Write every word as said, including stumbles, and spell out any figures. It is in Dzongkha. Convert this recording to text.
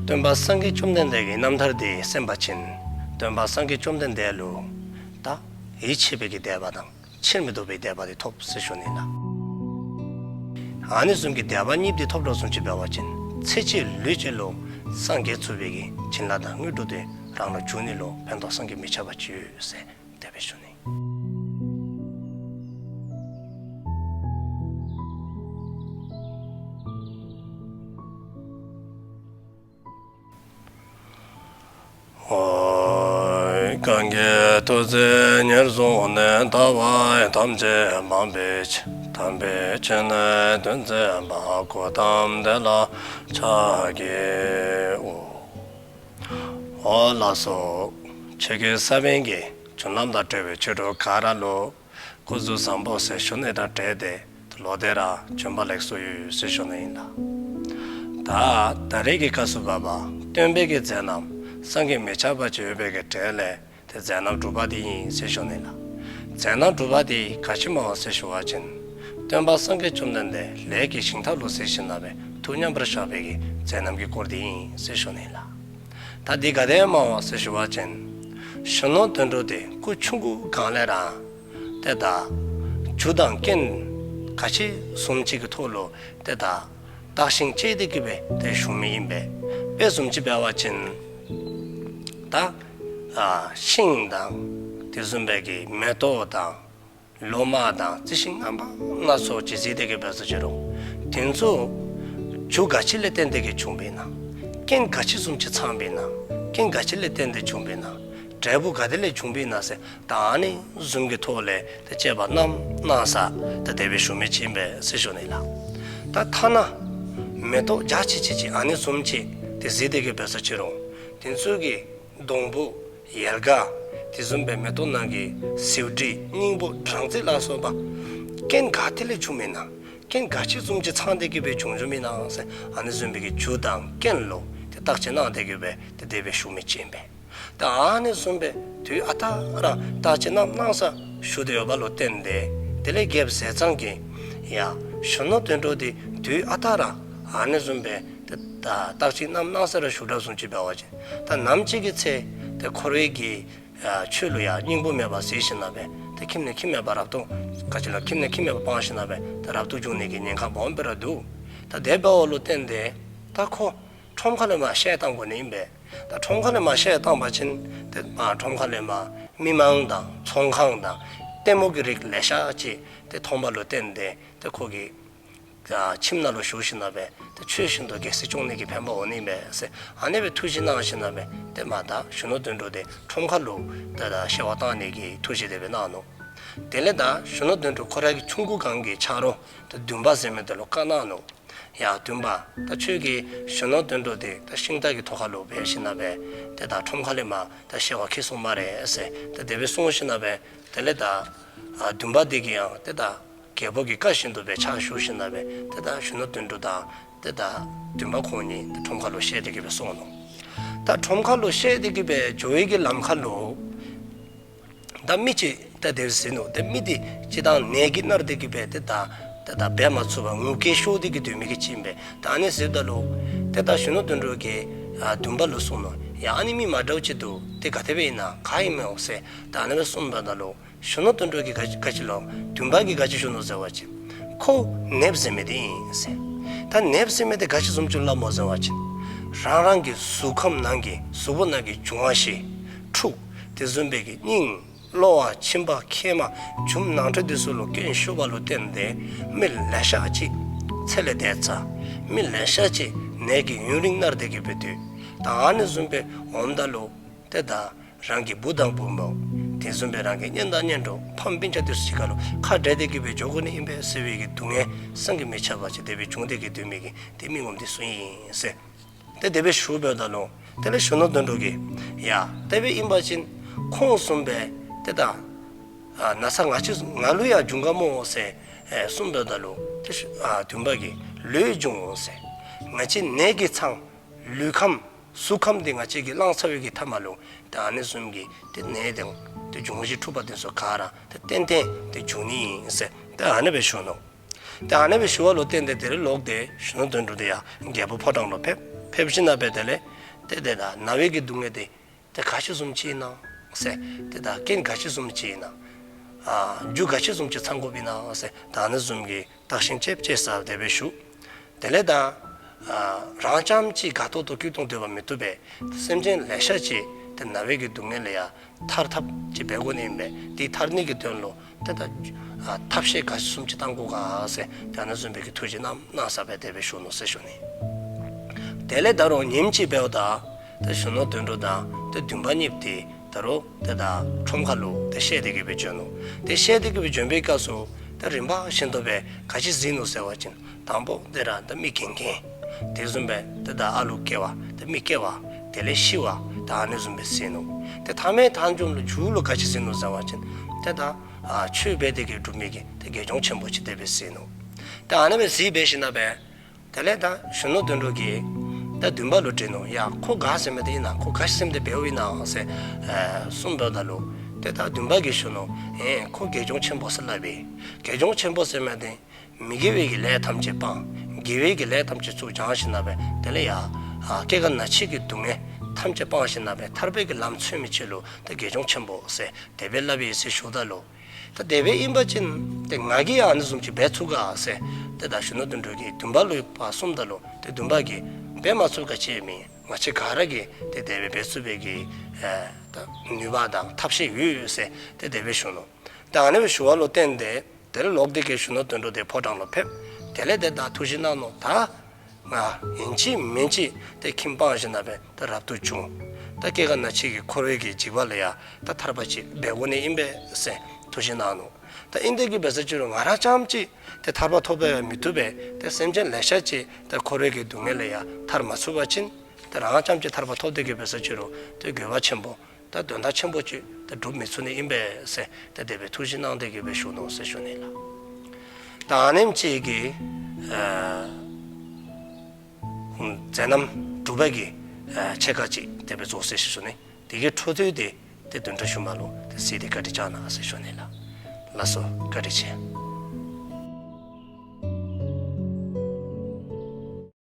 སྟོན་པ་སངས་རྒྱས་བཅོམ་ལྡན་འདས་ཀྱི་རྣམ་ཐར་དེ་གསན་པ་ཅིན་སྟོན་པ་སངས་རྒྱས་བཅོམ་ལྡན་འདས་ལུ་ད་ཡིད་ཆེས་པའི་གི་དད་པ་དང་ཕྱིར་མི་ལྡོག་པའི་དད་པ་དེ་ཐོབ་ཟེར་ཞུ་ནི་ལགས། ཨ་ནི་བཟུམ་གྱི་དད་པ་གཉིས་དེ་ཐོབ་འགྲོ་སོང་ཅི་འབད་བ་ཅིན་ཚེ་གཅིག་ལུས་གཅིག་ལུ་སངས་རྒྱས་ཚུགས་པའི་གི་བྱིན་རླབས་དང་དངོས་གྲུབ་དེ་རང་ལུ་འཇུག་ནི་ལུ་ཕན་ཐོགས་བསམ་གྱིས་མི་ཁྱབ་པ་ཅིག་ཡོད་ཟེར་དེ་སྦེ་ཞུ་ནི། ཨོ། གང་གིས་ཐུགས་བརྩེ་ཉེར་བཟུང་ནས། ལྟ་བ་ཐམས་ཅད་སྤང་བའི་ཕྱིར། དམ་པའི་ཆོས་ནི་སྟོན་མཛད་པ། གཽ་ཏམ་དེ་ལ་ཕྱག་འཚལ་ལོ། ཨོ་ལགས་སོ། ཆོས་ཀྱི་ས་བོན་གྱི་རྒྱུན་ལམ་དང་འབྲེལ་བའི་ཆོས་གྲོགས་ག་ར་ལུ་སྐུ་གཟུགས་བཟང་པོ་ཟེར་ཞུ་ནི་དང་འབྲེལ་ཏེ་ལོག་སྟེ་ར་བྱོན་པ་ལེགས་སོ་ཡོད་ཟེར་ཞུ་ནི་ཨིན་ལགས། ད་ད་རེས་ཀྱི་སྐབས་སུ་བབ་པ་སྟོན་པའི་གི་མཛད་རྣམ་བསམ་གྱིས་མི་ཁྱབ་པ་ཅིག་ཡོད་པའི་གི་གྲས་ལས་ཏེ་མཛད་རྣམ་དྲུག་པ་དེ་ཨིན་ཟེར་ཞུ་ནི་ལགས། མཛད་རྣམ་དྲུག་པ་དེ་ག་ཅི་སྨོ་ཟེར་ཞུ་བ་ཅིན་སྟོན་པ་སངས་རྒྱས་བཅོམ་ལྡན་འདས་ལས་ཀྱི་ཞིང་ཐང་ལུ་གཟིགས་ཞིནམ་ལས་ཐུགས་མཉམ་པར་བཞག་པའི་གི་མཛད་རྣམ་གྱི་སྐོར་དེ་ཨིན་ཟེར་ཞུ་ནི་ལགས། ད་འདི་ག་དེ་སྨོ་ཟེར་ཞུ་བ་ཅིན་གཞོན་ནུ་དོན་གྲུབ་དེ་སྐུ་ཆུང་ཀུའི་སྒང་ལས་ར་ཏེ་ད་རྒྱུ་དང་རྐྱེན་ག་ཅི་བཟུམ་ཅིག་གི་ཐོག་ལུ་ཏེ་ད་བརྟག་ཞིབ་དཔྱད་དེ་གི་སྦེ་ཏེ་བཞུགས་མི་ཨིན་པས། དཔེ་བཟུམ་ཅིག་འབད་བ་ཅིན་ད་ཨ་ཤིང་དང་དེ་བཟུམ་སྦེ་གི་མེ་ཏོག་དང་ལོ་མ་དང་རྩི་ཤིང་རྣམ་པ་སྣ་ཚོགས་ཅིག་གཟིགས་ཏེ་གི་འབད་སོ་ཅི་རུང་དེ་ཚུ་རྒྱུ་ག་ཅི་ལས་བརྟེན་ཏེ་གི་བྱུང་བའི་ན། རྐྱེན་ག་ཅི་བཟུམ་ཅིག་ཚང་བའི་ན། རྐྱེན་ག་ཅི་ལས་བརྟེན་ཏེ་བྱུང་བའི་ན། འབྲས་བུ་ག་དེ་ལས་བྱུང་བའི་ན་ཟེར་ད་ཨ་ནི་བཟུམ་གྱི་ཐོག་ལས་ཏེ་དཔྱད་པ་གནང་གནང་ས་ད་དེ་སྦེ་བཞུགས་མི་ཅིག་ཨིན་པས་ཟེར་ཞུ་ནི་ལགས། ད་ཐ་ན་མེ་ཏོག་འཇའ་ཆི་ཆི་ཅིག་ཨ་ནི་བཟུམ་ཅིག་ཏེ་གཟིགས་ཏེ་གི་འབད་སོ་ཅི་རུང་དེ་ཚུ་གི་སྡོང་པོ་ཡལ་ག་དེ་བཟུམ་སྦེ་མེ་ཏོག་ནང་གི་ཟེའུ་འབྲུ་སྙིང་པོ་སྦྲང་རྩི་ལ་སོགས་པ་རྐྱེན་ག་ཏེ་ལས་བྱུང་མི་ན། རྐྱེན་ག་ཅི་བཟུམ་ཅིག་ཚང་སྟེ་གི་སྦེ་བྱུང་བྱུངམ་ཨིན་ན་ཟེར་ཨ་ནི་བཟུམ་སྦེ་གི་རྒྱུ་དང་རྐྱེན་ལུ་ཏེ་བརྟག་དཔྱད་གནང་སྟེ་གི་སྦེ་ཏེ་དེ་སྦེ་བཞུགས་མི་ཅིག་ཨིན་པས། ད་ཨ་ནི་བཟུམ་སྦེ་དུས་ཨ་རྟག་ར་བརྟག་དཔྱད་གནང་གནང་ས་བཞུགས་ཏེ་ཡོདཔ་ལུ་བརྟེན་ཏེ་དེ་ལས་རྒྱལཔོ་ཟས་གཙང་གིས་ཡ་གཞོན་ནུ་དོན་གྲུབ་དེ་དུས་ཨ་རྟག་ར་ཨ་ནི་བཟུམ་སྦེ་ཏེ་ད་བརྟག་དཔྱད་གནང་གནང་ས་ར་བཞུགས་དྲགས་སོང་ཅི་འབད་བ་ཅིན་ད་ནམ་ཅིག་གི་ཚེ་ཏེ་འཁོར་བའི་གི་ཡ་ཆོས་ལུ་ཡ་སྙིང་པོ་མེདཔ་ཟད་ཞིནམ་ལས་ཏེ་ཁྱིམ་ནས་ཁྱིམ་མེདཔ་རབ་ཏུ་ག་ཅི་ལོ་ཁྱིམ་ནས་ཁྱིམ་མེདཔ་སྤངས་ཞིནམ་ལས་ཏེ་རབ་ཏུ་བྱུང་ནི་གི་ཉེན་ཁ་སྦོམ་སྦེ་ར་འདུག། ད་དེ་འབདཝ་ལུ་བརྟེན་ཏེ་ད་ཁོ་ཁྲོམ་ཁ་ལས་མར་བཤལ་བཏང་དགོ་ནི་ཨིན་པས། ད་ཁྲོམ་ཁ་ལས་མར་བཤལ་བཏང་པ་ཅིན་ཏེ་མར་ཁྲོམ་ཁ་ལས་མར་མི་མང་དང་ཚོང་ཁང་དང་ལྟད་མོ་གི་རིགས་ལེ་ཤ་ཅིག་ཏེ་མཐོངམ་ལུ་བརྟེན་ཏེ་ཏེ་ཁོ་གིས་ཁྱིམ་ནང་ལུ་བཞུགས་ཞིནམ་ལས་ཏེ་ཆོས་བཞིན་དུ་རྒྱལ་སྲིད་སྐྱོང་ནི་གི་ཕན་པ་འོང་ནི་མས་ཟེར་ཨ་ནི་སྦེ་ཐུགས་བཞེད་གནང་ཞིནམ་ལས་ཏེ་མར་ད་གཞོན་ནུ་དོན་གྲུབ་དེ་ཁྲོམ་ཁ་ལུ་ཏེ་ད་བཤལ་བ་བཏང་ནི་གི་ཐུགས་བཞེད་དེ་སྦེ་གནང་ནུག། དེ་ལས་ད་གཞོན་ནུ་དོན་གྲུབ་ཁོ་རའི་གི་ཆུང་ཀུ་སྒང་གི་ཆ་རོགས་ཏེ་འདུན་པ་ཟེར་མི་དེ་ལུ་བཀའ་གནང་ནུག། ཡ་འདུན་པ་ད་ཁྱོད་ཀྱིས་གཞོན་ནུ་དོན་གྲུབ་དེ་ད་ཤིང་རྟ་གི་ཐོག་ཁ་ལུ་འབག་ཞིནམ་ལས་ཏེ་ད་ཁྲོམ་ཁ་ལས་མར་ད་བཤལ་བར་འཁྱིད་སོང་སྨ་རེ་ཟེར་ཏེ་དེ་སྦེ་གསུངས་ཞིནམ་ལས་དེ་ལས་ད་ཨ་འདུན་པ་དེ་གིས་ཡང་ཏེ་ད་རྒྱལ་པོ་གི་བཀའ་བཞིན་དུ་སྦེ་ཕྱག་ཞུ་ཞིནམ་ལས་ཏེ་ད་གཞོན་ནུ་དོན་གྲུབ་དང་ཏེ་ད་འདུན་པ་ཁོང་གཉིས་ཏེ་ཁྲོམ་ཁ་ལུ་བཤལ་ཏེ་གི་སྦེ་སོང་ནུག། ད་ཁྲོམ་ཁ་ལུ་བཤལ་ཏེ་གི་སྦེ་འགྱོ་བའི་གི་ལམ་ཁ་ལུ་ད་མི་ཅིག་ད་དེ་སྦེ་གཟིགས་ནུག། ཏེ་མི་དེ་སྤྱིར་བཏང་ནད་ཀྱིས་མནར་ཏེ་གི་སྦེ་ཏེ་ད་ཏེ་ད་འབད་མ་ཚུགས་པར་ངུ་སྐད་ཤོར་ཏེ་གི་སྡོད་མི་གི་ཅིག་ཨིན་པས། ད་ཨ་ནི་གཟིགསཔ་ད་ལུ་ཏེ་ད་གཞོན་ནུ་དོན་གྲུབ་ཀྱིས་ཨ་འདུན་པ་ལུ་གསུངས་ནུག། ཡ་ཨ་ནི་མི་མ་འདྲཝ་ཅིག་འདུག། ཏེ་ག་དེ་སྦེ་ཨིན་ན་ག་ཨིན་མས་འོང་ཟེར་ད་ཨ་ནི་སྦེ་གསུངསམ་ད་ལུ་གཞོན་ནུ་དོན་གྲུབ་ཀྱིས་ག་ཅི་ག་ཅི་ལོ་འདུན་པ་གིས་ག་ཅི་ཞུ་ནུག་ཟེར་བ་ཅིན་ཁོ་ནདཔ་ཟེར་མི་དེ་ཨིན་ཟེར། ད་ནདཔ་ཟེར་མི་དེ་ག་ཅི་བཟུམ་ཅིག་སླབ་སྨོ་ཟེར་བ་ཅིན་རང་རང་གི་གཟུགས་ཁམས་ནང་གི་གཟུགས་པོ་ནང་གི་འབྱུང་བ་བཞི་འཁྲུགས། དེ་བཟུམ་སྦེ་གི་སྙིང་གློ་བ་མཆིན་པ་མཁལ་མ་རྒྱུ་ནང་ཁྲོལ་དེ་ཚུ་ལུ་སྐྱོན་ཤོར་བ་ལུ་བརྟེན་ཏེ་མི་ལེ་ཤ་ཅིག་ཚེ་ལས་འདས་ཚར། མི་ལེ་ཤ་ཅིག་ནད་ཀྱིས་ཡུན་རིང་མནར་ཏེ་གི་སྦེ་སྡོད། ད་ཨ་ནི་བཟུམ་སྦེ་འོངམ་ད་ལུ་ཏེ་ད་རང་གི་བུ་དང་བུམོ་དེ་བཟུམ་སྦེ་རང་གི་གཉེན་དང་གཉེན་གྲོགས་ཕམ་སྤུན་ཆ་དེ་ཚུ་གཅིག་ཁར་ལུ་ཁ་བྲལ་ཏེ་གི་སྦེ་འགྱོ་དགོ་ནི་ཨིན་པས་ཟེར་བའི་གི་སྡུག་བསྔལ་བསམ་གྱིས་མི་ཁྱབ་པ་ཅིག་དེ་སྦེ་བྱུང་སྟེ་གི་སྡོད་མི་གི་ཏེ་མི་ངོམ་དེ་ཚུ་ཨིན་ཟེར། ཏེ་དེ་སྦེ་ཞུཝ་ད་ལུ་དེ་ལས་གཞོན་ནུ་དོན་གྲུབ་ཀྱིས་ཡ་དེ་སྦེ་ཨིན་པ་ཅིན་ཁོང་བཟུམ་སྦེ་ཏེ་ད་ཨ་ན་ཚ་ང་ཅིག་ང་ལུ་ཡང་འབྱུང་ག་སྨོ་ཟེར་ཨེ་གསུངསམ་ད་ལུ་ཏེ་ཨ་འདུན་པ་གིས་ལོས་འབྱུང་འོང་ཟེར། ང་བཅས་ནད་ཀྱིས་ཚང་ལུས་ཁམས་གཟུགས་ཁམས་དེ་ང་བཅས་ཀྱིས་བླངས་ཚར་བའི་གི་མཐའ་མ་ལུ་ཏེ་ཨ་ནི་བཟུམ་གྱི་ཏེ་ནད་དང་ཏེ་འབྱུང་བཞི་འཁྲུགས་པ་དེ་ཚུ་ག་ར་ཏེ་ཏན་ཏན་ཏེ་འབྱུང་ནི་ཨིན་ཟེར་ཏེ་ཨ་ནི་སྦེ་ཞུ་ནུག། ཏེ་ཨ་ནི་སྦེ་ཞུ་བ་ལུ་བརྟེན་ཏེ་དེ་ལས་ལོག་སྟེ་གཞོན་ནུ་དོན་གྲུབ་དེ་ཡང་རྒྱལ་པོ་ཕོ་བྲང་ལུ་ཕེབས། ཕེབས་ཞིནམ་ལས་དེ་ལས་ ཏེ་ཏེ་ད་ན་བའི་གི་སྡུག་བསྔལ་དེ་ཏེ་ག་ཅི་བཟུམ་ཅིག་ཨིན་ན་ཟེར། ཏེ་ད་རྐྱེན་ག་ཅི་བཟུམ་ཅིག་ཨིན་ན། ཨ་རྒྱུ་ག་ཅི་བཟུམ་ཅིག་ཚང་དགོཔ་ཨིན་ན་ཟེར། ད་ཨ་ནི་བཟུམ་གྱི་བརྟག་ཞིང་དཔྱད་དཔྱད་ཟེར་དེ་སྦེ་ཞུ། དེ་ལས་ད་ཨ་རང་རྐྱངམ་གཅིག་དགའ་ཏོག་ཏོ་སྐྱིད་ཏོང་ཏོ་སྡོད་པ་མི་བཏུབ་པས། སེམས་ཅན་ལེ་ཤ་ཅིག་ཏེ་ན་བའི་གི་སྡུག་བསྔལ་ལས་ཡང་ཐར་ཐབས་ཅིག་འབད་དགོ་ནི་ཨིན་པས། དེ་ཐར་ནི་གི་དོན་ལུ་ཏེ་ད་ཨ་ཐབས་ཤེས་ག་ཅི་བཟུམ་ཅིག་བཏང་དགོ་ག་ཟེར་ཏེ་ཨ་ནི་བཟུམ་སྦེ་གི་ཐུགས་བཞེད་གནང་གནང་ས་སྦེ་དེ་སྦེ་ཞུ་ནུག་ཟེར་ཞུ་ནི། དེ་ལས་ད་རུང་ཉིནམ་ཅིག་འབདཝ་ད་ཏེ་གཞོན་ནུ་དོན་གྲུབ་དང་ཏེ་འདུན་པ་གཉིས་དེ་ད་རུང་ཏེ་ད་ཁྲོམ་ཁ་ལུ་ཏེ་བཤལ་ཏེ་གི་སྦེ་བྱོན་ནུག། ཏེ་བཤལ་ཏེ་གི་སྦེ་བྱོན་པའི་སྐབས་སུ་ཏེ་རིམ་པ་བཞིན་དུ་སྦེ་ག་ཅི་གཟིགས་ནུག་ཟེར་བ་ཅིན་དང་པོ་ཏེ་ར་ཏེ་མི་རྒན་རྒས་དེ་བཟུམ་སྦེ་ཏེ་ད་ཨ་ལུ་སྐྱེ་བ་ཏེ་མི་སྐྱེ་བ་དེ་ལས་ཤི་བ་ད་ཨ་ནི་བཟུམ་སྦེ་གཟིགས་ནུག། ཏེ་མཐའ་མའི་མཐའ་མཇུག་ལུ་མཇུག་ལུ་ག་ཅི་གཟིགས་ནུག་ཟེར་བ་ཅིན་ཏེ་ད་ཨ་ཆོས་འབད་དེ་གི་སྒྲུབ་མི་གི་ཏེ་དགེ་སྦྱོང་ཆེན་པོ་ཅིག་དེ་སྦེ་གཟིགས་ནུག། ཏེ་ཨ་ནི་སྦེ་གཟིགས་སྦེ་ཞིནམ་ལས་དེ་ལས་ད་གཞོན་ནུ་དོན་གྲུབ་ཀྱིས་ད་འདུན་པ་ལུ་དྲིས་ནུག། ཡ་ཁོ་ག་ཟེར་མི་དེ་ཨིན་ན། ཁོ་ག་ཅི་ཟེར་མི་དེ་འབདཝ་ཨིན་ན་ཟེར་ཨེ་གསུངསམ་ད་ལུ་ཏེ་ད་འདུན་པ་གིས་ཞུ་ནུག། ཨེ་ཁོ་དགེ་སྦྱོང་ཆེན་པོ་ཟེར་སླབ་ཨིན། དགེ་སྦྱོང་ཆེན་པོ་ཟེར་མི་དེ་མི་དགེ་བའི་གི་ལས་ཐམས་ཅད་སྤང་། དགེ་བའི་གི་ལས་ཐམས་ཅད་ཚུར་སྦྱང་ཞིནམ་ལས་དེ་ལས་ཡ་ཨ་སྐྱེ་རྒ་ན་འཆི་གི་སྡུག་བསྔལ་ཐམས་ཅད་སྤང་ཞིནམ་ལས་ཐར་པའི་གི་ལམ་འཚོལ་མི་ཅིག་ལུ་ད་དགེ་སྦྱོང་ཆེན་པོ་ཟེར་དེ་སྦེ་སླབ་ཨིན་ཟེར་ཞུཝ་ད་ལུ། ད་དེ་སྦེ་ཨིན་པ་ཅིན་ཏེ་ང་གིས་ཡང་ཨ་ནི་བཟུམ་ཅིག་འབད་ཚུགས་ག་ཟེར་ཏེ་ད་གཞོན་ནུ་དོན་གྲུབ་ཀྱིས་འདུན་པ་ལུ་ཕར་གསུངསམ་ད་ལུ་ཏེ་འདུན་པ་གིས་འབད་མ་ཚུགས་ག་ཅི་མེད། ང་བཅས་ག་ར་གིས་ཏེ་དེ་སྦེ་འབད་ཚུགས་པའི་གི་ཨེ་ད་ནུས་པ་དང་ཐབས་ཤེས་ཡོད་ཟེར་ཏེ་དེ་སྦེ་ཞུ་ནུག། ད་ཨ་ནི་སྦེ་ཞུ་བ་ལུ་བརྟེན་ཏེ་དེ་ལས་ལོག་སྟེ་གི་གཞོན་ནུ་དོན་གྲུབ་དེ་ཕོ་བྲང་ལུ་ཕེབས། དེ་ལས་དེ་ད་ཐུགས་བཞེད་གནང་ནུག། ད་ང་ཨིན་ཅི་མིན་ཅི་ཏེ་ཁྱིམ་སྤང་ཞིནམ་ལས་ད་རབ་ཏུ་བྱུང་། ད་སྐྱེ་རྒ་ན་འཆི་གི་འཁོར་བའི་གི་འཇིགས་པ་ལས་ཡང་ད་ཐར་པ་ཅིག་འབད་དགོ་ནི་ཨིན་པས་ཟེར་ཐུགས་བཞེད་གནང་ནུག། ད་ཨིན་དེ་གི་འབད་ས་ཅིག་རུང་ང་ར་རྐྱངམ་གཅིག་ཏེ་ཐར་པ་ཐོབ་པར་མི་བཏུབ་པས། ཏེ་སེམས་ཅན་ལེ་ཤ་ཅིག་ཏེ་འཁོར་བའི་གི་སྡུག་བསྔལ་ལས་ཡང་ཐར་མ་ཚུགས་པ་ཅིན་ཏེ་རང་རྐྱངམ་གཅིག་ཐར་པ་ཐོབ་སྟེ་གི་འབད་ས་ཅིག་རུང་ཏེ་དགོས་པ་ཆེན་པོ་ད་དོན་དག་ཆེན་པོ་ཅིག་ད་སྒྲུབ་མི་ཚུགས་ནི་ཨིན་པས་ཟེར་ཏེ་དེ་སྦེ་ཐུགས་བཞེད་གནང་སྟེ་གི་སྦེ་བཞུགས་ནུག་ཟེར་ཞུ་ནི་ལགས། ད་ཨ་ནེམ་ཅིག་གིས་ཨ་མཛད་རྣམ་དྲུག་པ་གི་ཨ་ཕྱེད་ཀ་ཅིག་དེ་སྦེ་རྫོགས་ཟེར་ཞུ་ནི། དེ་གི་འཕྲོ་མཐུད་དེ་ཏེ་བདུན་ཕྲག་ཤུལ་མ་ལུ་ཏེ་གཟིགས་ཏེ་བཀའ་དྲིན་བསྐྱང་གནང་ཟེར་ཞུ་ནི་ལགས། ལགས་སོ། བཀའ་དྲིན་ཆེ།